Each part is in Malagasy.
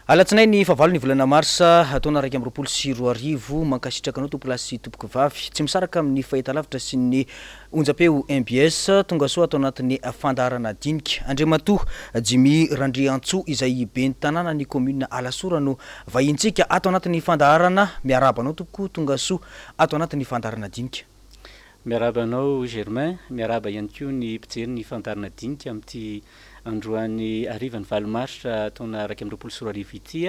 Alatsinainy fahavalo ny volana marsa taona 2021. Mankasitraka anao tompolahy sy tompokovavy tsy misaraka amin'ny fahitalavitra sy ny onjam-peo MBS. Tonga soa ato anatin'ny fandaharana dinika. Andriamatoa Jimmy Randriantsoa izay ben'ny tanàna ny commune Alasora no vahintsika ato anatin'ny fandaharana. Miarahaba anao tompoko, tonga soa ato anatin'ny fandaharana dinika. Miarahaba anao Germain, miarahaba ihany koa ny mpijery ny fandaharana dinika amin'ity androany hariva ny 8 marsa taona 2021 ity.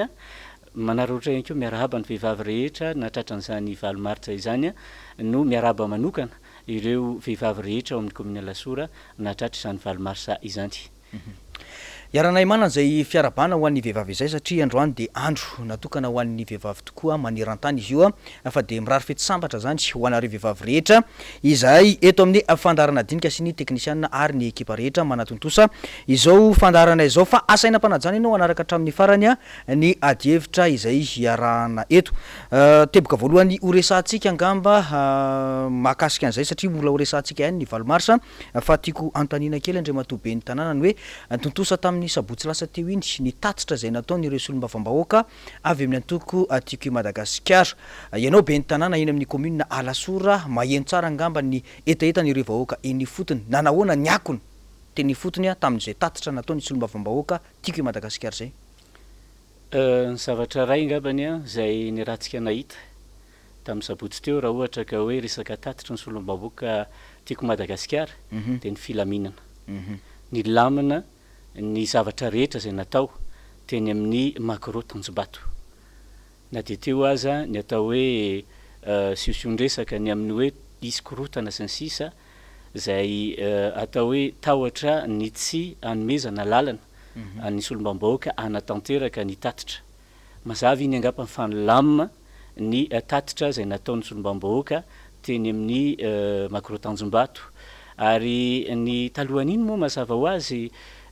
Manararaotra ihany koa miarahaba ny vehivavy rehetra nahatratra an'izany 8 martsa izany, no miarahaba manokana ireo vehivavy rehetra ao amin'ny commune Alasora nahatratra izany 8 marsa izany. Iaranahy manana izay fiarahabana ho an'ny vehivavy izay satria androany dia andro natokana ho an'ny vehivavy tokoa maneran-tany izy io fa dia mirary fety sambatra izany ho anareo vehivavy rehetra izahay eto amin'ny fandaharana dinika sy ny teknisianina ary ny ekipa rehetra manatontosa izao fandaharana izao fa asaina am-panajana ianao hanaraka hatramin'ny farany ny adihevitra izay iarahana eto. Teboka voalohany horesahantsika angamba mahakasika an'izay satria mbola horesahantsika ihany ny 8 marsa Fa tiako anontaniana kely Andriamatoa Ben'ny tanàna ny hoe, tontosa tamin'ny sabotsy lasa teo iny ny tatitra izay nataon'ireo solombavambahoaka avy amin'ny antoko Tiako i Madagasikara. Ianao Ben'ny tanàna eny amin'ny commune Alasora, maheno tsara angamba ny hetahetan'ireo vahoaka eny ifotony. Nanahoana ny akony teny ifotony tamin'izay tatitra nataon'ny solombavambahoaka Tiako i Madagasikara izay? Ny zavatra iray angambany izay niarahantsika nahita tamin'ny sabotsy teo raha ohatra ka hoe resaka tatitry ny solombavambahoaka Tiako Madagasikara dia ny filaminana. Nilamina ny zavatra rehetra izay natao teny amin'ny Magro Tanjombato. Na dia teo aza ny atao hoe siosion-dresaka ny amin'ny hoe hisy korontana sy ny sisa izay atao hoe tahotra ny tsy hanomezana lalana an'ny solombavambahoaka hanatanteraka ny tatitra. Mazava iny angamba fa nilamina ny tatitra izay nataon'ny solombavambahoaka teny amin'ny Magro Tanjombato. Ary ny talohan'iny moa mazava ho azy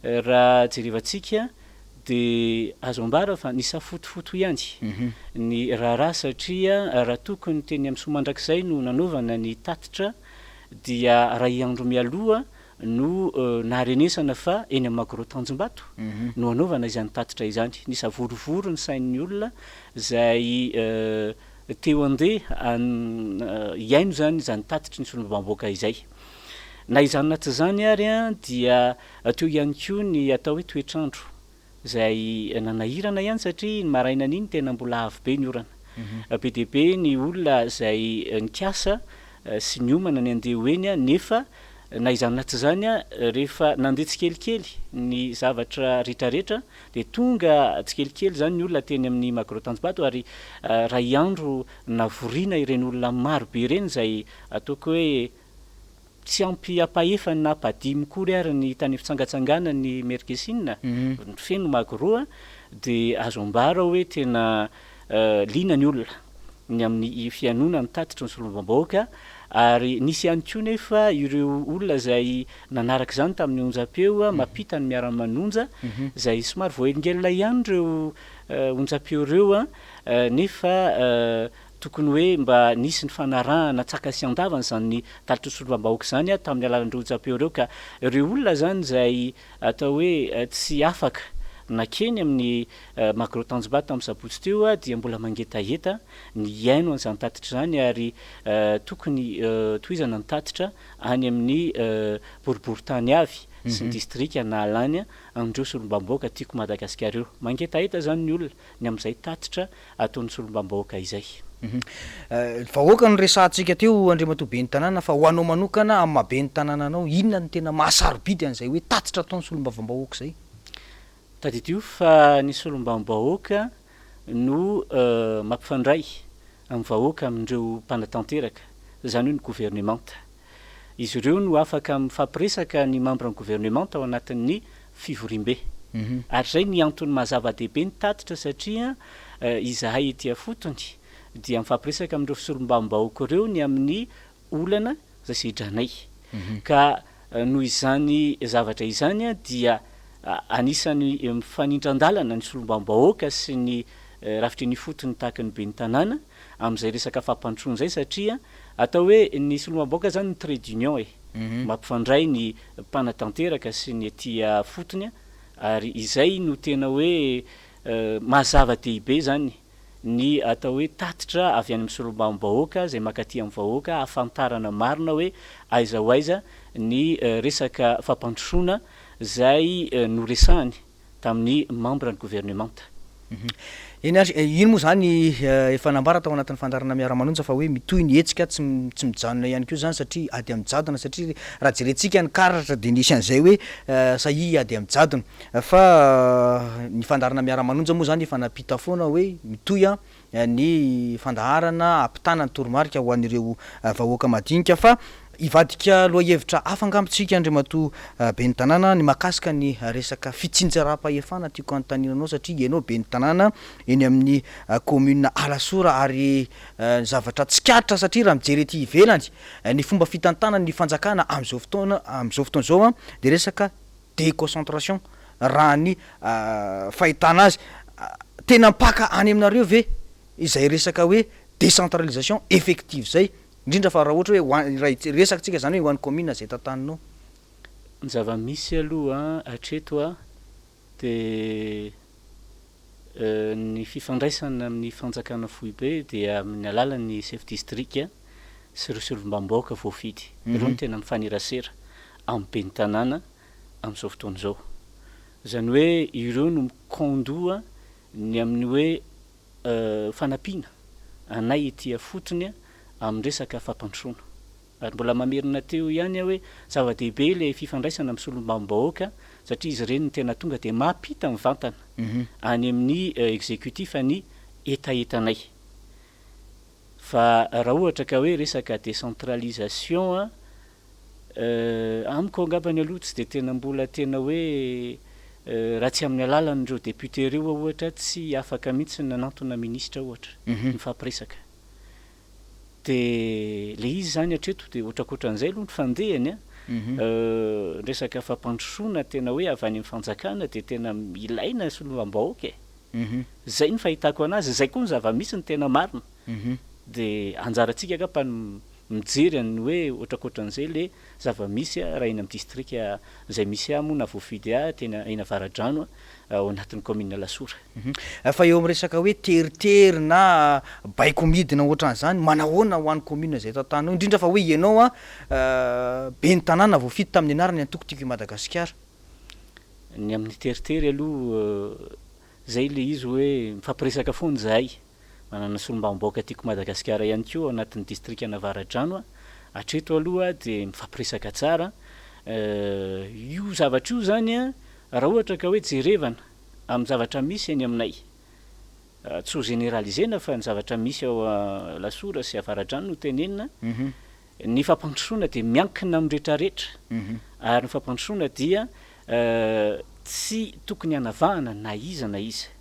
raha jerevantsika dia azo ambara fa nisafotofoto ihany ny raharaha satria raha tokony teny amin'ny Soamandrakizay no nanaovana ny tatitra dia iray andro mialoha no naharenesana fa eny amin'ny Magro Tanjombato no hanaovana izany tatitra izany. Nisavorovoro ny sain'ny olona izay teo andeha hihaino izany izany tatitry ny solombavambahoaka izay. Na izany na tsy izany ary dia teo ihany koa ny atao hoe toetr'andro. Izay nanahirana ihany satria ny marainan'iny tena mbola avy be ny orana. Be dia be ny olona izay nikasa sy niomana ny handeha ho eny nefa na izany na tsy izany rehefa nandeha tsikelikely ny zavatra retraretra dia tonga tsikelikely izany ny olona teny amin'ny Magro Tanjombato ary iray andro navoriana ireny olona maro be ireny izay ataoko hoe Tsy ampy ampahefany na ampahadimy kory ary ny tany fitsangatsanganan'ny Mergesin, feno magro, dia azo ambara hoe tena liana ny olona ny amin'ny fihainoana ny tatitry ny solombavambahoaka ary nisy ihany koa nefa ireo olona izay nanaraka izany tamin'ny onjam-peo mampita ny miara-manonja izay somary voahelingelina ihany ireo onjam-peo ireo nefa Tokony hoe mba nisy ny fanarahana tsaka sy andavana izany talitry ny solombavambahoaka izany tamin'ny alalan'ireo onjam-peo ireo ka ireo olona izany izay atao hoe tsy afaka nakeny amin'ny Magro Tanjombato tamin'ny sabotsy teo dia mbola mangetaheta ny hihaino an'izany tatitra izany ary tokony tohizana ny tatitra any amin'ny boriborintany avy sy ny distrika nahalany an'ireo solombavambahoaka Tiako Madagasikara ireo. Mangetaheta izany ny olona ny amin'izay tatitra ataon'ny solombambahoaka izay. Vahoaka no resahantsika teo Andriamatoa Ben'ny Tanàna fa ho anao manokana amin'ny maha Ben'ny Tanàna anao, inona no tena maha sarobidy an'izay hoe tatitra ataon'ny solombavambahoaka izay? Tadidio fa ny solombavambahoaka no mampifandray amin'ny vahoaka amin'ireo mpanatanteraka, izany hoe ny governemanta. Izy ireo no afaka mifampiresaka ny mambran'ny governemanta ao anatin'ny fivoriambe. Ary izay ny antony maha zava-dehibe ny tatitra satria izahay ety afotony dia mifampiresaka amin'ireo solombavambahoaka ireo ny amin'ny olana izay sedranay. Ka noho izany zavatra izany dia anisan'ny mifanindran-dalana ny solombavambahoaka sy ny rafitra eny ifotony tahaka ny ben'ny tanàna amin'izay resaka fampandrosoana izay satria atao hoe ny solombavambahoaka izany ny trait d'union e, mampifandray ny mpanatanteraka sy ny ety fotony ary izay no tena hoe Maha zava-dehibe izany ny atao hoe tatitra avy any amin'ny solombavambahoaka izay mankaty amin'ny vahoaka hahafantarana marina hoe aiza ho aiza ny resaka fampandrosoana izay noresahany tamin'ny mambra ny governemanta. Eny ary, iny moa izany efa nambara tao anatin'ny fandaharana Miara-manonja fa hoe mitohy ny hetsika, tsy tsy mijanona ihany koa izany satria ady amin'ny jadona satria raha jerentsika ny karatra dia nisy an'izay hoe sahia hiady amin'ny jadona. Fa ny fandaharana Miara-manonja moa izany efa nampita foana hoe mitohy ny fandaharana hampitana ny toromarika ho an'ireo vahoaka madinika fa hivadika lohahevitra hafa angamba tsika Andriamatoa Ben'ny tanàna ny mahakasika ny resaka fitsinjaram-pahefana tiako hanontaniana anao satria ianao Ben'ny tanàna eny amin'ny commune Alasora ary ny zavatra tsikaritra satria raha mijery ety ivelany ny fomba fitantanan'ny fanjakana amin'izao fotoana amin'izao fotoana izao dia resaka déconcentration raha ny fahitana azy. Tena mipaka any aminareo ve izay resaka hoe décentralisation effective izay? Indrindra fa raha ohatra hoe ho an- raha hiresaka tsika izany hoe ho an'ny commune izay tantaninao. Ny zava-misy aloha hatreto dia Ny fifandraisana amin'ny fanjakana foibe dia amin'ny alalan'ny sefo distrika sy ireo solombavambahoaka voafidy. Ireo no tena mifanerasera amin'ny ben'ny tanàna amin'izao fotoana izao. Izany hoe ireo no mikaondoha ny amin'ny hoe fanampiana anay ety ifotony amin'ny resaka fampandrosoana. Ary mbola mamerina teo ihany aho hoe zava-dehibe ilay fifandraisana amin'ny solombavambahoaka satria izy ireny no tena tonga dia mampita mivantana any amin'ny executif ny hetahetanay. Fa raha ohatra ka hoe resaka décentralisation amiko angambany aloha tsy dia tena mbola tena hoe raha tsy amin'ny alalan'ireo députés ireo aho ohatra tsy afaka mihitsy nanantona ministra ohatra mifampiresaka. De le izy zany hatreto de ohatrakotran'izay aloha ny fandehany a, ny resaka fampandrosoana tena hoe avy any amin'ny fanjakana de tena ilaina solombavambahoaka e, zay ny fahitako anazy, zay koa ny zava-misy ny tena marina, de anjarantsika angamba ny mijery an'ny hoe ohatrakotran'izay le zava-misy raha eny amin'ny distrika izay misy ahy moa na voafidy ahy teny eny Avaradrano ao anatin'ny kaominina Alasora. Fa eo amin'ny resaka hoe teritery na baiko midina ohatran'izany, manahoana ho an'ny commune izay tantanao, indrindra fa hoe ianao an ben'ny tanàna voafidy tamin'ny anaran'ny antoko Tiako i Madagasikara. Ny amin'ny teritery aloha, izay ilay izy hoe mifampiresaka foana izahay. Manana solombavambahoaka Tiako Madagasikara ihany koa ao anatin'ny distrikan'Avaradrano. Hatreto aloha dia mifampiresaka tsara. Io zavatra io izany raha ohatra ka hoe jerevana amin'ny zavatra misy eny aminay, tsy ho généraliser-na fa ny zavatra misy ao Alasora sy Avaradrano no tenenina, ny fampandrosoana dia miankina amin'ny rehetrarehetra ary ny fampandrosoana dia tsy tokony hanavahana na iza na iza.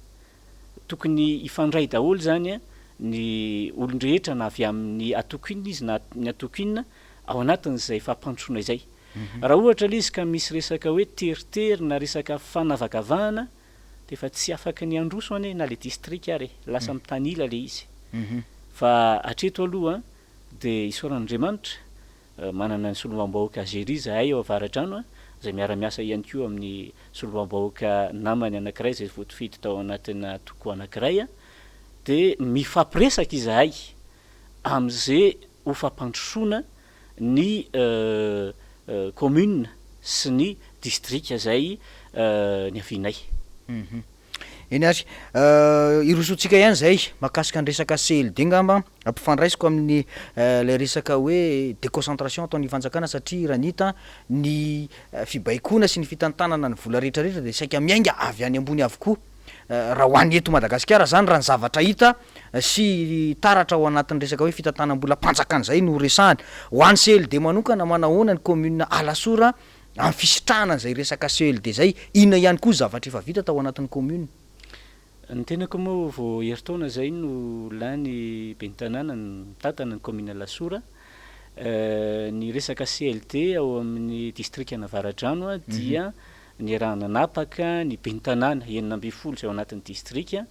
Tokony hifandray daholo izany ny olon-drehetra na avy amin'ny antoko inona izy na ny antoko inona ao anatin'izay fampandrosoana izay. Raha ohatra ilay izy ka misy resaka hoe teritery na resaka fanavakavahana dia efa tsy afaka ny handroso anie na ilay distrika ary e, lasa mitanila ilay izy. Fa hatreto aloha dia isaoran'Andriamanitra Manana ny solombavambahoaka Algerie izahay ao Avaradrano izay miara-miasa ihany koa amin'ny solombavambahoaka namany anankiray izay voafidy tao anatina antoko anankiray dia mifampiresaka izahay amin'izay ho fampandrosoana ny commune sy ny distrika izay niavianay. Eny ary, hirosoantsika ihany izay mahakasika ny resaka CLD ngamba, ampifandraisiko amin'ny ilay resaka hoe déconcentration ataon'ny fanjakana satria raha ny hita ny fibaikoana sy ny fitantanana ny vola rehetra rehetra dia saika miainga avy any ambony avokoa raha ho an'ny eto Madagasikara izany raha ny zavatra hita sy taratra ao anatin'ny resaka hoe fitantanam-bolam-panjakana izay no resahana. Ho an'ny CLD manokana manahoana ny commune Alasora Amin'ny fisitrahana an'izay resaka CLD izay, inona ihany koa zavatra efa vita tao anatin'ny commune? Ny tenako moa vao herintaona izay no lany ben'ny tanàna mitantana ny commune Alasora. Ny resaka CLD ao amin'ny distrikan'Avaradrano dia niaraha-nanapaka ny ben'ny tanàna 16 izay ao anatin'ny distrika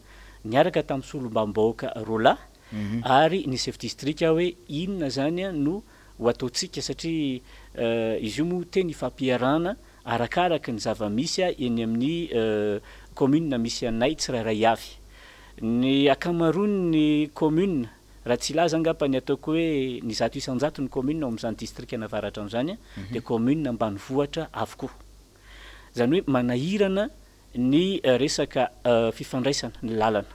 niaraka tamin'ny solombavambahoaka roalahy ary ny sefo distrika hoe inona izany no ho ataontsika satria izy io moa teny ifampiarahana arakaraky ny zava-misy eny amin'ny commune misy anay tsirairay avy. Ny ankamaroan'ny commune, raha tsy hilaza angamba ny ataoko hoe ny 100% ny commune ao amin'izany distrikan'Avaradrano izany dia commune ambanivohitra avokoa. Izany hoe manahirana ny resaka fifandraisana, ny lalana.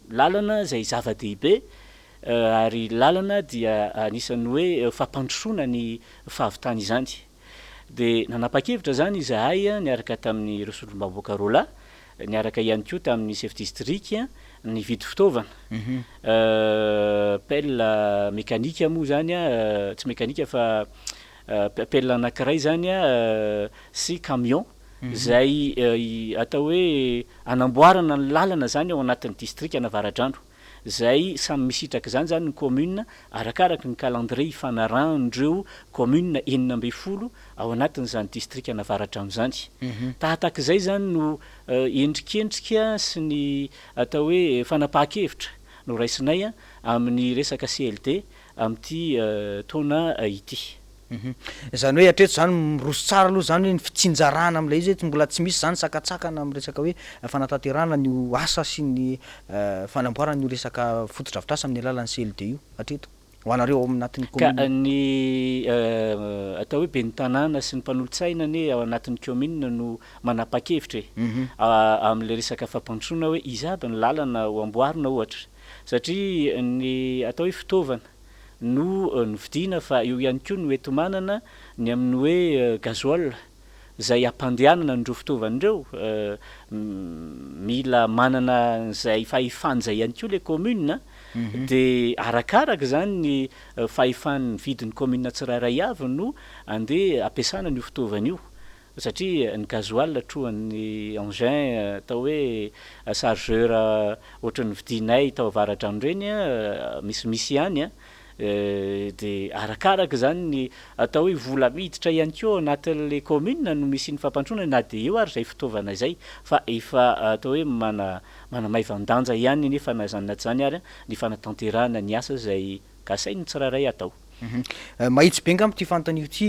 Lalana izay zava-dehibe ary lalana dia anisan'ny hoe fampandrosoana ny fahavitana izany. Dia nanapa-kevitra izany izahay niaraka tamin'ireo solombavambahoaka roalahy, niaraka ihany koa tamin'ny chef district nividy fitaovana, pelle mécanique moa izany, tsy mécanique fa pelle anankiray izany sy camion izay atao hoe anamboarana ny lalana izany ao anatin'ny distrikan'Avaradrano. Izay samy misitraka izany izany ny commune arakaraky ny calendrier ifanarahan'ireo commune 16 ao anatin'izany distrikan'Avaradrano izany. Tahatak'izay izany no endrikendrika sy ny atao hoe fanapahan-kevitra noraisinay amin'ny resaka CLD amin'ity taona ity. Izany hoe hatreto izany miroso tsara aloha izany hoe ny fitsinjarana amin'ilay izy hoe mbola tsy misy izany sakantsakana amin'ny resaka hoe fanatanterahana an'io asa sy ny fanamboarana io resaka fotodrafitrasa amin'ny alalan'ny CLD io hatreto ho anareo ao anatin'ny Ka kaominina. ny atao hoe ben'ny tanàna sy ny mpanolotsaina anie ao anatin'ny kaominina no manapa-kevitra e, amin'ilay resaka fampandrosoana hoe iza aby ny lalana ho amboarina ohatra satria ny atao hoe fitaovana no novidiana fa eo ihany koa no enti-manana ny amin'ny hoe gasoil izay hampandehanana an'ireo fitaovana ireo, mila manana an'izay fahefana izay ihany koa ilay commune dia arakaraka izany ny fahefan'ny vidin'ny commune tsirairay avy no andeha ampiasana an'io fitaovana io. Satria ny gasoil trohan'ny engin atao hoe chargeur ohatran'ny novidianay tao Avaradrano ireny misimisy ihany dia arakaraka izany ny atao hoe vola miditra ihany koa ao anatin'ilay commune no misy ny fampandrosoana na dia eo ary izay fitaovana izay fa efa atao hoe manamaivan-danja ihany nefa na izany na tsy izany ary ny fanatanterahana ny asa izay kasain'ny tsirairay atao. Mahitsy be angamba ity fanontaniako ity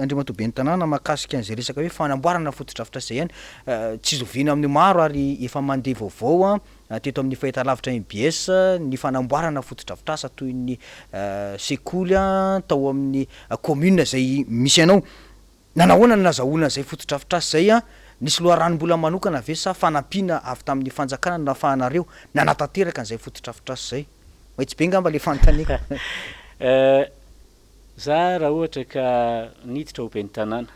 Andriamatoa Ben'ny Tanàna mahakasika an'izay resaka hoe fanamboarana fotodrafitrasa izay ihany. Tsy zoviana amin'ny maro ary efa mandeha vaovao teto amin'ny fahitalavitra mbs ny fanamboarana fotodrafitrasa toy ny sekoly tao amin'ny commune izay misy anao. Nanahoana no nazahoana izay fotodrafitrasa izay an? Nisy loharanom-bola manokana ve sa fanampiana avy tamin'ny fanjakana no nahafahanareo nanatanteraka an'izay fotodrafitrasa izay? Mahitsy be ngamba le fanontaniako. Eh, za raha ohatra ka niditra ho ben'ny tanàna,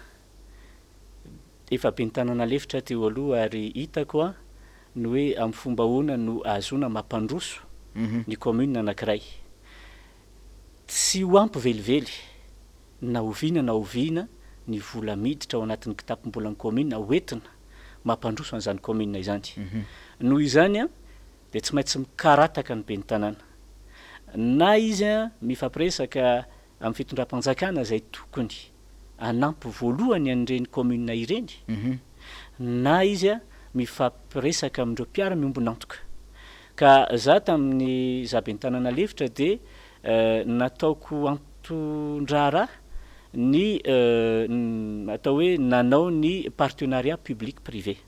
efa ben'ny tanàna lefitra teo aloha ary hitako an ny hoe amin'ny fomba ahoana no ahazoana mampandroso ny commune anankiray. Tsy ho ampy velively na oviana na oviana ny vola miditra ao anatin'ny kitapom-bolan'ny commune hoentina mampandroso an'izany commune izany. Noho izany dia tsy maintsy mikarataka ny ben'ny tanàna. Na izy mifampiresaka amin'ny fitondram-panjakana izay tokony hanampy voalohany an'ireny commune ireny, na izy mifampiresaka amin'ireo mpiara-miombon'antoka. Ka za tamin'ny za ben'ny tanàna lefitra dia nataoko anton-draharaha ny atao hoe nanao ny partenariat public privé.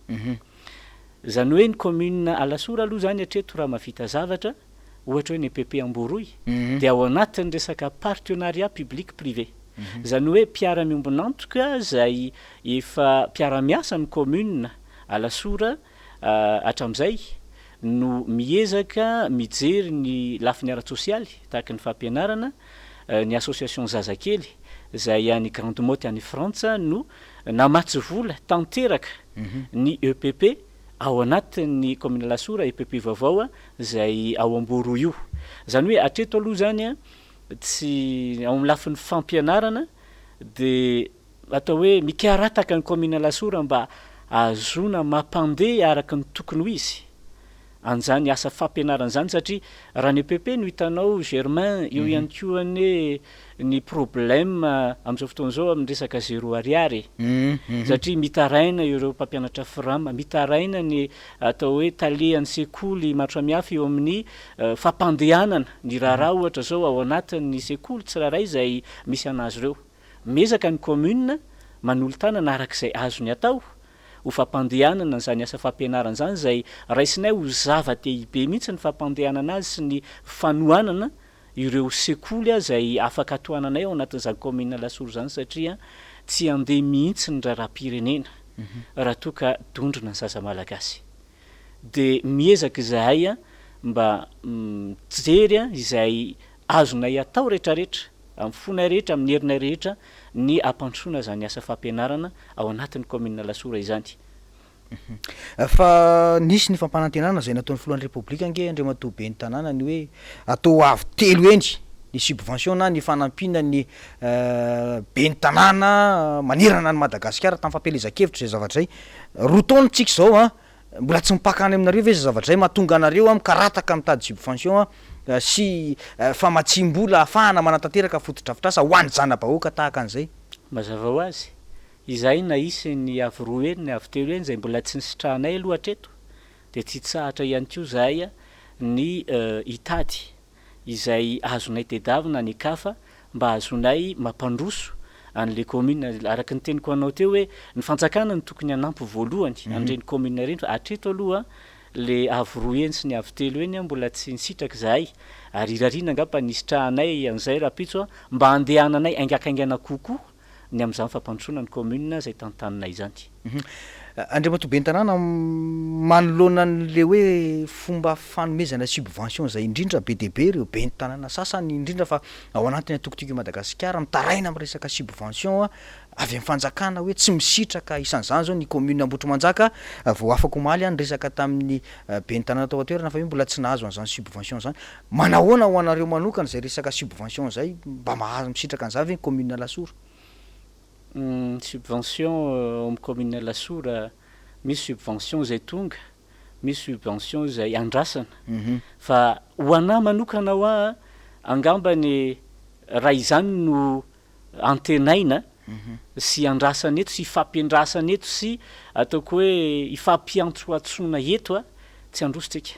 Izany hoe ny commune Alasora aloha izany hatreto raha mahavita zavatra, ohatra hoe ny EPP Amboroy, dia ao anatin'ny resaka partenariat public privé. Izany hoe mpiara-miombon'antoka izay efa mpiara-miasa amin'ny commune Alasora hatramin'izay no miezaka mijery ny lafiny ara-tsosialy tahaka ny fampianarana, ny association Zazakely izay any Grande Motte any Frantsa no namatsy vola tanteraka ny EPP ao anatin'ny kaominina Alasora, EPP vaovao izay ao Ambohiroa io. Izany hoe hatreto aloha izany tsy ao amin'ny lafiny fampianarana dia atao hoe mikarataka ny kaominina Alasora mba ahazoana mampandeha araka ny tokony ho izy an'izany asa fampianarana izany satria raha ny EPP no hitanao Germain, eo ihany koa anie ny problème amin'izao fotoana izao amin'ny resaka zéro ariary e. Satria mitaraina ireo mpampianatra fram, mitaraina ny atao hoe tale an'ny sekoly maro samihafa eo amin'ny fampandehanana ny raharaha ohatra izao ao anatin'ny sekoly tsirairay izay misy an'azy ireo. Miezaka ny commune manolo-tanana araka izay azony atao. ho fampandehanana an'izany asa fampianarana izany izay raisinay ho zava-dehibe mihitsy ny fampandehanana azy sy ny fanohanana ireo sekoly izay afaka tohananay ao anatin'izany kaominina Alasora izany satria tsy handeha mihitsy ny raharaham-pirenena raha toa ka dondrona ny zaza malagasy. Dia miezaka izahay mba mijery izay azonay atao rehetrarehetra, amin'ny fonay rehetra, amin'ny herinay rehetra ny hampandrosoana izany asa fampianarana ao anatin'ny kaominina Alasora izany. Fa nisy ny fampanantenana izay nataon'ny filohan'ny Repoblika ange Andriamatoa Ben'ny tanàna ny hoe atao avo telo heny ny subvention na ny fanampiana ny ben'ny tanàna manerana an'i Madagasikara tamin'ny fampielezan-kevitra izay zavatra izay. Roa taona tsika izao an, mbola tsy mipaka any aminareo ve izay zavatra izay mahatonga anareo mikarataka mitady subvention sy famatsiam-bola ahafahana manatanteraka fotodrafitrasa ho an'ny zana-bahoaka tahaka an'izay? Mazava ho azy. Izahay na hisy ny avo roa heny na avo telo heny izay mbola tsy nisitrahanay aloha hatreto dia tsy hitsahatra ihany koa izahay ny hitady izay azonay tedavina any an-kafa mba hahazoanay mampandroso an'ilay commune. Araka ny teniko anao teo hoe ny fanjakana no tokony hanampy voalohany an'ireny commune ireny fa hatreto aloha le avo roa heny sy ny avo telo heny mbola tsy nisitraka izahay ary irariana angamba ny hisitrahanay an'izay rahampitso mba handehananay haingakaingana kokoa ny amin'izany fampandrosoana ny commune izay tantaninay izany. Andriamatoa Ben'ny Tanàna, manoloana an'ilay hoe fomba fanomezana subvention izay indrindra be dia be ireo Ben'ny Tanàna sasany indrindra fa ao anatin'ny antoko Tiako i Madagasikara mitaraina amin'ny resaka subvention avy amin'ny fanjakana hoe tsy misitraka isan'izany izao ny commune Ambohitrimanjaka vao afaka omaly aho niresaka tamin'ny Ben'ny Tanàna tao an-toerana fa hoe mbola tsy nahazo an'izany subvention izany. Manahoana ho anareo manokana izay resaka subvention izay, mba mahazo misitraka an'izany ve ny commune Alasora? Ny subvention ao amin'ny commune Alasora, misy subvention izay tonga, misy subvention izay andrasana. Fa ho anà manokana hoa, angambany raha izany no antenaina sy andrasana eto sy ifampiandrasana eto sy ataoko hoe ifampiantsoantsoana eto, tsy handroso tsika.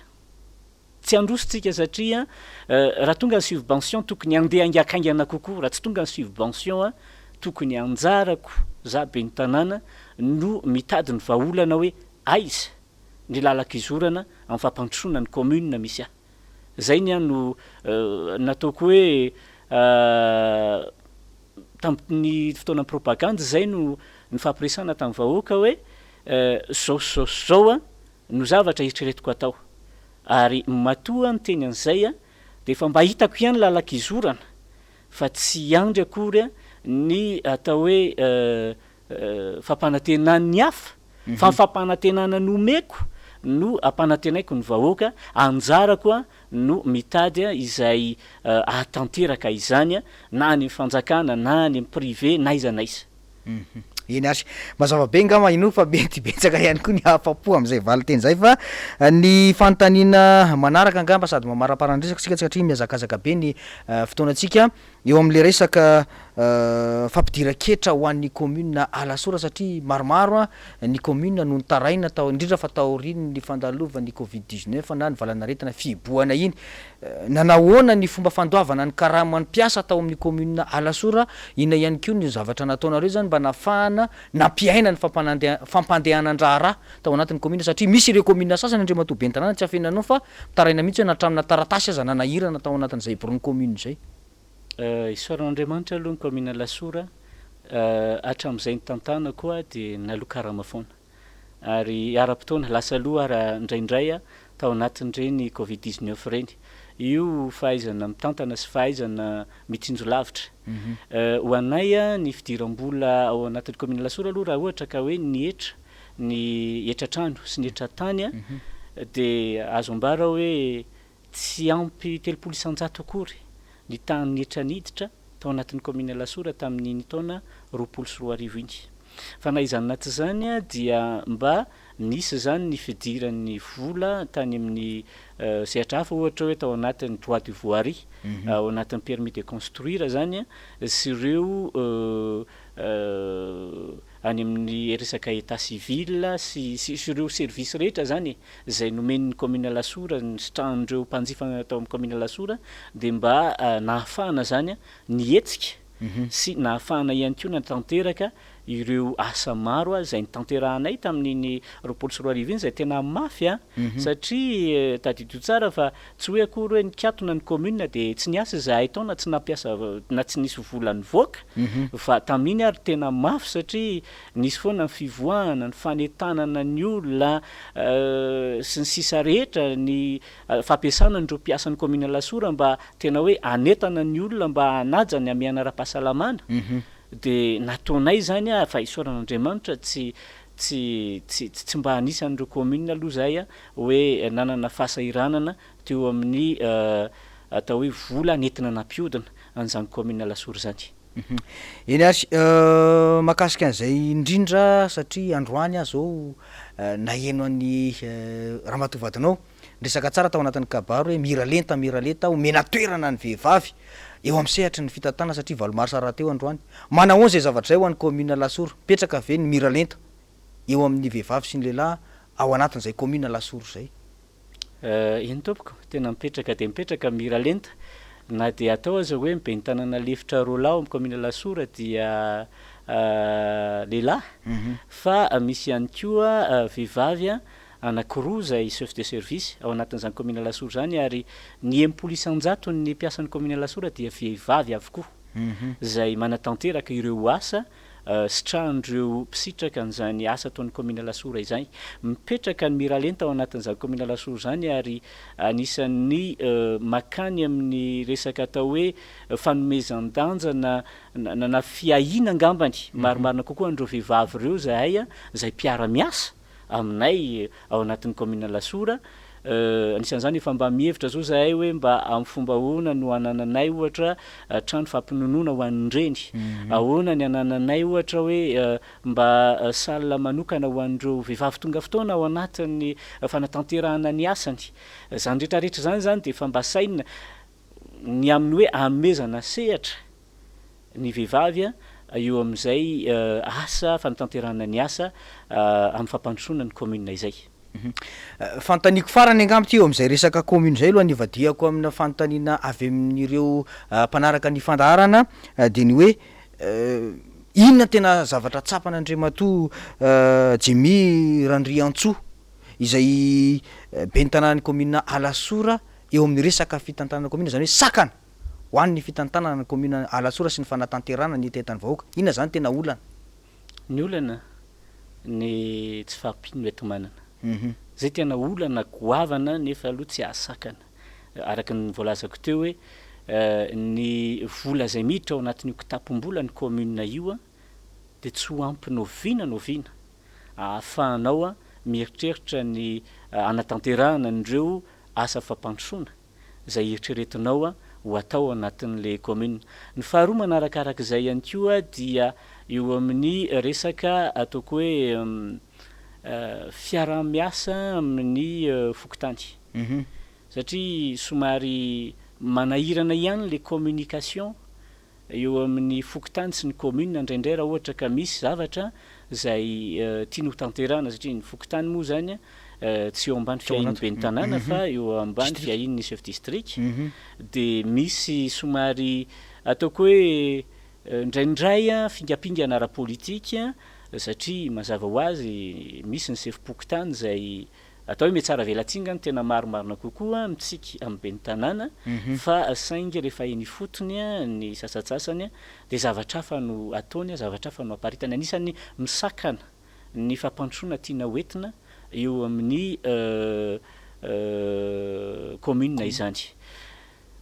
Tsy handroso tsika satria raha tonga ny subvention tokony handeha haingakaingana kokoa, raha tsy tonga ny subvention tokony anjarako za ben'ny tanàna no mitady ny vahaolana hoe aiza ny lalan-kizorana amin'ny fampandrosoana ny commune misy ahy. Zay ny ahy no nataoko hoe tamin'ny fotoanan'ny propagandy zay no nifampiresahana tamin'ny vahoaka hoe zao sy zao sy zao no zavatra eritreretiko atao. Ary matoa niteny an'izay aho dia efa mba hitako ihany lalan-kizorana fa tsy hiandry akory ny atao hoe fampanantenan'ny hafa fa ny fampanantenana nomeko no ampanantenaiko ny vahoaka, anjarako no mitady izay ahatanteraka izany na any amin'ny fanjakana na any amin'ny privé na aiza na aiza. Eny ary. Mazava be angamba inoako fa mety betsaka ihany koa ny hahafapo amin'izay valinteny izay fa ny fanontaniana manaraka angamba sady mamaraparana ny resaka isika satria mihazakazaka be ny fotoanantsika eo amin'ilay resaka fampidiran-ketra ho an'ny commune Alasora satria maromaro ny commune no nitaraina tao indrindra fa taorian'ny fandalovan'ny covid 19 na ny valanaretina fihibohana iny Nanahoana ny fomba fandoavana ny karaman'ny mpiasa tao amin'ny commune Alasora? Inona ihany koa ny zavatra nataonareo izany mba nahafahana nampiaina ny fampandehanan-draharaha tao anatin'ny commune satria misy ireo commune sasany Andriamatoa Ben'ny tanàna tsy afenina anao fa mitaraina mihitsy hoe na hatramina taratasy aza nanahirana tao anatin'izay biraon'ny commune izay. Isaorana Andriamanitra aloha ny commune Alasora hatramin'izay nitantanako aho dia naloa karama foana. ary ara-potoana, lasa aloha ara indraindray tao anatin'ireny covid 19 ireny. Io fahaizana mitantana sy fahaizana mitsinjo lavitra. Ho anay ny fidiram-bola ao anatin'ny commune Alasora aloha raha ohatra ka hoe ny hetra, ny hetra-trano sy ny hetra-tany dia azo ambara hoe tsy ampy 30% akory ny tahan'ny hetra niditra tao anatin'ny kaominina Alasora tamin'iny taona 2020 iny. Fa na izany na tsy izany dia mba nisy izany ny fidiran'ny vola tany amin'ny sehatra hafa ohatra hoe tao anatin'ny droit de voirie, ao anatin'ny permis de construire izany sy ireo any amin'ny resaka état civil sy sy ireo service rehetra izany e, izay nomen'ny kaominina Alasora, nisitrahan'ireo mpanjifa tao amin'ny kaominina Alasora dia mba nahafahana izany nihetsika sy nahafahana ihany koa nanatanteraka. ireo asa maro izay notanterahanay tamin'iny 2020 iny izay tena mafy satria tadidio tsara fa tsy hoe akory hoe nikatona ny commune dia tsy niasa izahay tao na tsy nampiasa na tsy nisy vola nivoaka fa tamin'iny ary tena mafy satria nisy foana ny fivoahana, ny fanentanana ny olona sy ny sisa rehetra, ny fampiasana an'ireo mpiasan'ny commune Alasora mba tena hoe hanentana ny olona mba hanaja ny hamehana ara-pahasalamana. Dia nataonay izany fa isaorana Andriamanitra tsy tsy tsy tsy mba anisan'ireo commune aloha izahay hoe nanana fahasahiranana teo amin'ny atao hoe vola nentina nampihodina an'izany commune Alasora izany. Eny ary, mahakasika an'izay indrindra satria androany aho izao naheno an'i ramatoa vadinao niresaka tsara tao anatin'ny kabary hoe miralenta miralenta, omena toerana ny vehivavy eo amin'ny sehatry ny fitantanana satria 8 marsa rahateo androany. Manahoana izay zavatra izay ho an'ny commune Alasora? Mipetraka ve ny miralenta eo amin'ny vehivavy sy ny lehilahy ao anatin'izay commune Alasora izay? Eny tompoko, tena mipetraka dia mipetraka miralenta. Na dia atao aza hoe ny ben'ny tanàna lefitra roalahy ao amin'ny commune Alasora dia lehilahy fa misy ihany koa vehivavy anankiroa izay chef de service ao anatin'izany commune Alasora izany ary ny 60 isan-jaton'ny mpiasan'ny commune Alasora dia vehivavy avokoa izay manatanteraka ireo asa sitrahan'ireo mpisitraka an'izany asa ataon'ny commune Alasora izany. Mipetraka ny miralenta ao anatin'izany commune Alasora izany ary anisan'ny makany amin'ny resaka atao hoe fanomezan-danja na na fiahiana angambany marimarina kokoa an'ireo vehivavy ireo izahay izay mpiara-miasa aminay ao anatin'ny kaominina Alasora. Anisan'izany efa mba mihevitra zao zahay hoe mba amin'ny fomba ahoana no hanananay ohatra trano fampinonoana ho an'ny reny, ahoana ny hanananay ohatra hoe mba salle manokana ho an'ireo vehivavy tonga fotoana ao anatin'ny fanatanterahana ny asany. Izany rehetrarehetra izany izany dia efa mba sainina ny amin'ny hoe hanomezana sehatra ny vehivavy eo amin'izay asa fanatanterahana ny asa amin'ny fampandrosoana ny commune izay. Fanontaniako farany angamba ity eo amin'izay resaka commune izay aloha nivadihako amina fanontaniana avy amin'ireo mpanaraka ny fandaharana dia ny hoe inona tena zavatra tsapan'Andriamatoa Jimmy Randriantsoa izay ben'ny tanànan'ny commune Alasora eo amin'ny resaka fitantanana commune izany hoe sakana ho an'ny fitantanana ny kaominina Alasora sy ny fanatanterahana ny hetahetan'ny vahoaka. Inona izany tena olana? Ny olana, ny tsy fahampian'ny hoenti-manana. Izay tena olana goavana nefa aloha tsy hahasakana. Araka ny voalazako teo hoe ny vola izay miditra ao anatin'io kitapom-bola ny kaominina io dia tsy ho ampy n'oviana n'oviana ahafahanao mieritreritra ny hanatanterahana an'ireo asa fampandrosoana. izay eritreretinao ho atao ao anatin'ilay commune. Ny faharoa manarakaraka izay ihany koa dia eo amin'ny resaka ataoko hoe fiaraha-miasa amin'ny fokontany. Satria somary manahirana ihany ilay communication eo amin'ny fokontany sy ny commune indraindray raha ohatra ka misy zavatra izay tiany ho tanterahana satria ny fokontany moa izany tsy eo ambany fiahian'ny ben'ny tanàna fa eo ambany fiahian'ny chef district dia misy somary ataoko hoe indraindray fingampingana ara-politika satria mazava ho azy misy ny sefom-pokontany izay Atao hoe mihatsaravelatsihy nga no tena marimarina kokoa mitsiky amin'ny ben'ny tanàna fa saingy rehefa eny ifotony ny sasantsasany dia zavatra hafa no ataony, zavatra hafa no aparitany. Anisan'ny misakana ny fampandrosoana tiana ho entina eo amin'ny commune izany.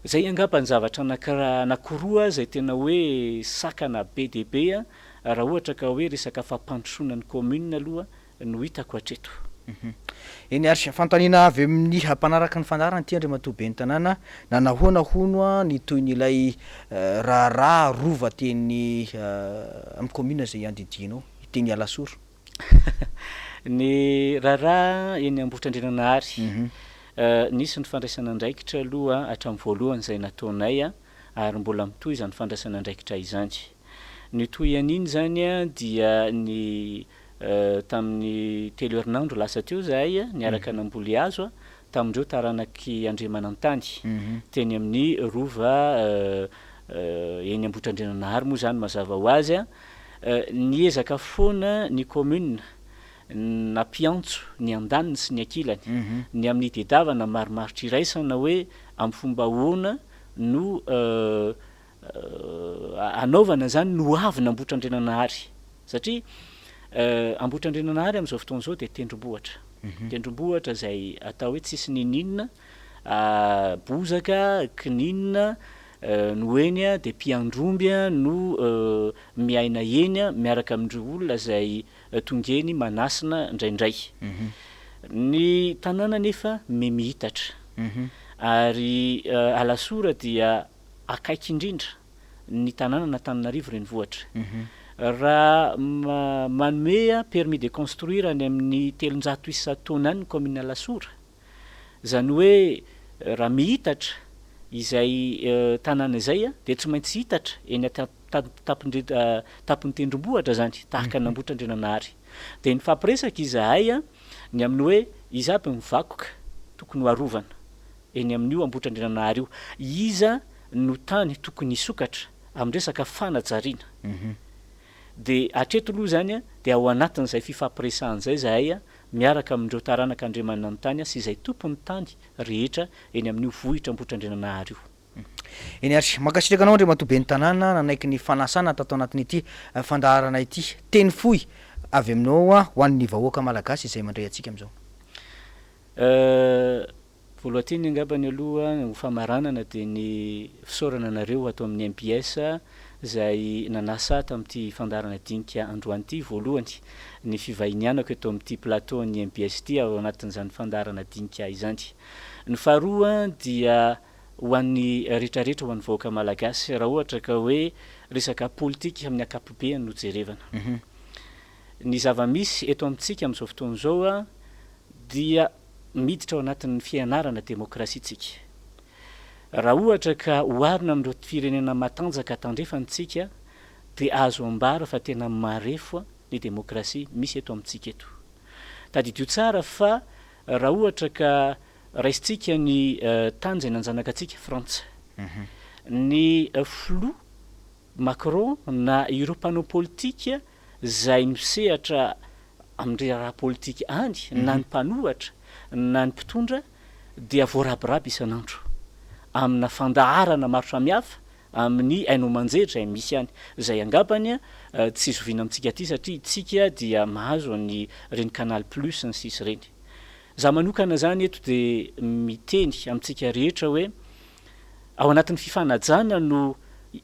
Izay angamba ny zavatra anankiroa izay tena hoe sakana be dia be raha ohatra ka hoe resaka fampandrosoana ny commune aloha no hitako hatreto. Eny ary, fanontaniana avy amin'ny mpanaraka ny fandaharana ity Andriamatoa Ben'ny Tanàna, nanahoana hono ny tohin'ilay raharaha rova teny amin'ny commune izay iandidianao, teny Alasora? Ny raharaha eny Ambohitrandriananahary, nisy ny fandraisana andraikitra aloha hatramin'ny voalohany izay nataonay ary mbola mitohy izany fandraisana andraikitra izany. Ny tohian'iny izany dia ny Tamin'ny telo herinandro lasa teo izahay niaraka namboly hazo tamin'ireo taranak'i Andriamanantany teny amin'ny Rova eny Ambohitrandriananahary moa izany mazava ho azy. Niezaka foana ny commune nampiantso ny andaniny sy ny ankilany ny amin'ny hitedavana marimaritra iraisana hoe amin'ny fomba ahoana no hanaovana izany ny ho avin'Ambohitrandriananahary satria Ambohitrandriananahary amin'izao fotoana izao dia tendrombohitra, tendrombohitra izay atao hoe tsisy n'inon'inona, bozaka, kininina no eny dia mpiandry omby no miaina eny miaraka amin'ireo olona izay tonga eny manasina indraindray. Ny tanàna anefa mihitatra ary Alasora dia akaiky indrindra ny tanànan'Antananarivo renivohitra. Raha manome permis de construire any amin'ny 300 isan-taona any ny kaominina Alasora, izany hoe raha mihitatra izay tanàna izay dia tsy maintsy hitatra eny an-tampon'ny tendrombohitra izany, tahaka an'Ambohitrandriananahary. Dia nifampiresaka izahay ny amin'ny hoe iza aby ny vakoka tokony ho arovana. eny amin'io Ambohitrandriananahary io. Iza no tany tokony hisokatra amin'ny resaka fanajariana? Dia hatreto aloha izany dia ao anatin'izay fifampiresahana izay izahay miaraka amin'ireo taranaka Andriamananitany sy izay tompon'ny tany rehetra eny amin'io vohitra Ambohitrandriananahary io. Eny ary. Mankasitraka anao Andriamatoa Ben'ny Tanàna nanaiky ny fanasana tato anatin'ity fandaharana ity. Teny fohy avy aminao ho an'ny vahoaka Malagasy izay mandray antsika amin'izao. Voalohan-teny angambany aloha ho famaranana dia ny fisaorana anareo ato amin'ny MPS izay nanasa ahy tamin'ity fandaharana dinika androany ity. Voalohany ny fivahinianako eto amin'ity plateau an'ny MPS ity ao anatin'izany fandaharana dinika izany. Ny faharoa dia ho an'ny rehetrarehetra, ho an'ny vahoaka malagasy raha ohatra ka hoe resaka politika amin'ny ankapobeany no jerevana. Ny zava-misy eto amintsika amin'izao fotoana izao dia miditra ao anatin'ny fianarana demokrasia tsika. Raha ohatra ka oharina amin'ireo firenena matanjaka tandrefana tsika dia azo ambara fa tena marefo ny demokrasia misy eto amintsika eto. Tadidio tsara fa raha ohatra ka raisintsika ny tany izay nanjanaka antsika, Frantsa, ny filoha Macron na ireo mpanao politika izay misehatra amin'ny raharaha politika any na ny mpanohatra na ny mpitondra dia voarabiraby isan'andro amina fandaharana maro samihafa amin'ny haino aman-jery izay misy any, izay angambany tsy zoviana amintsika aty satria tsika dia mahazo an'ireny canal plus sy ny sisa ireny. Za manokana izany eto dia miteny amintsika rehetra hoe Ao anatin'ny fifanajana no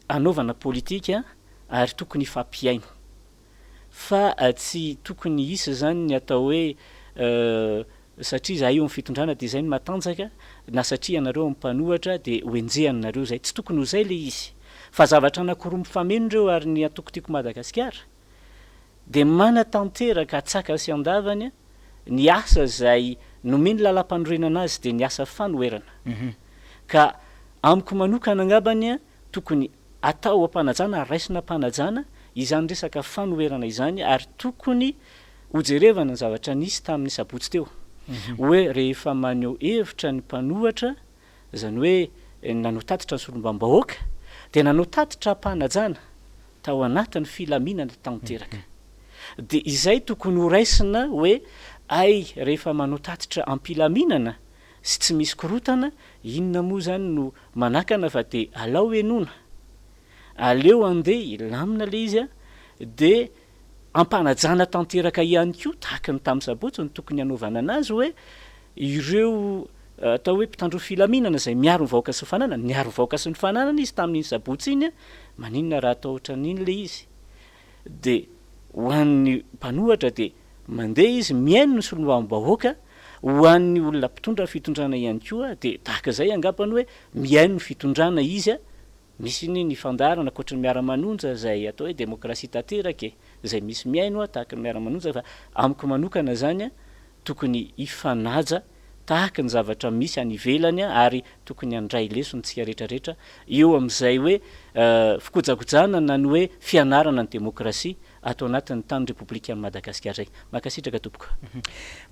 anaovana politika ary tokony hifampihaino. Fa tsy tokony hisy izany ny atao hoe satria izahay eo amin'ny fitondrana dia izay no matanjaka na satria ianareo amin'ny mpanohatra dia ho enjehanareo izay. Tsy tokony ho izay ilay izy. Fa zavatra anankiroa mifameno ireo ary ny antoko Tiako Madagasikara dia manatanteraka antsakany sy andavany ny asa izay nomen'ny lalàmpanorenana azy dia ny asa fanoherana. Ka amiko manokana angambany tokony atao am-panajana ary raisina am-panajana izany resaka fanoherana izany ary tokony hojerevana ny zavatra nisy tamin'ny sabotsy teo hoe rehefa maneho hevitra ny mpanohatra izany hoe nanao tatitra ny solombavambahoaka dia nanao tatitra am-panajana tao anatin'ny filaminana tanteraka. Dia izay tokony ho raisina hoe ay rehefa manao tatitra am-pilaminana sy tsy misy korotana, inona moa izany no manakana fa dia alao henoina, aleo andeha hilamina ilay izy dia ampanajana tanteraka ihany koa tahaka ny tamin'ny sabotsy no tokony hanaovana anazy hoe ireo atao hoe mpitandro filaminana izay miaro ny vahoaka sy ny fananany, niaro ny vahoaka sy ny fananany izy tamin'iny sabotsy iny, maninona raha atao ohatran'iny ilay izy? Dia ho an'ny mpanohatra dia mandeha izy mihaino ny solombavambahoaka, ho an'ny olona mpitondra ny fitondrana ihany koa dia tahaka izay angambany hoe mihaino ny fitondrana izy, Misy ny ny fandaharana ankoatry ny miara-manonja izay atao hoe demokrasia tanteraka e, izay misy mihaino aho tahaka ny miara-manonja fa amiko manokana izany tokony hifanaja tahaka ny zavatra misy any ivelany ary tokony handray lesona isika rehetra rehetra eo amin'izay hoe fikojakojana na ny hoe fianarana ny demokrasia ato anatin'ny tany Repoblikan'i Madagasikara izay. Mankasitraka tompoko.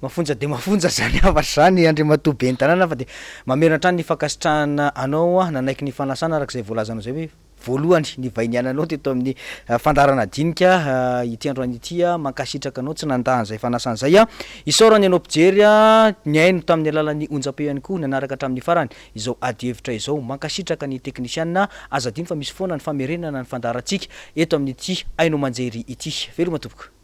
Mafonja dia mafonja izany hafatra izany Andriamatoa Ben'ny Tanàna fa dia mamerina hatrany ny fankasitrahana anao nanaiky ny fanasana araka izay voalazanao izay hoe. voalohany nivahiniananao teto amin'ny fandaharana dinika ity androany ity. Mankasitraka anao tsy nandà an'izay fanasana izay. Isaorana ianao mpijery nihaino tamin'ny alalan'ny onjam-peo ihany koa nanaraka hatramin'ny farany izao adihevitra izao. Mankasitraka ny teknisiana. Aza adino fa misy foana ny famerenana ny fandaharantsika eto amin'ity haino aman-jery ity. Veloma tompoko.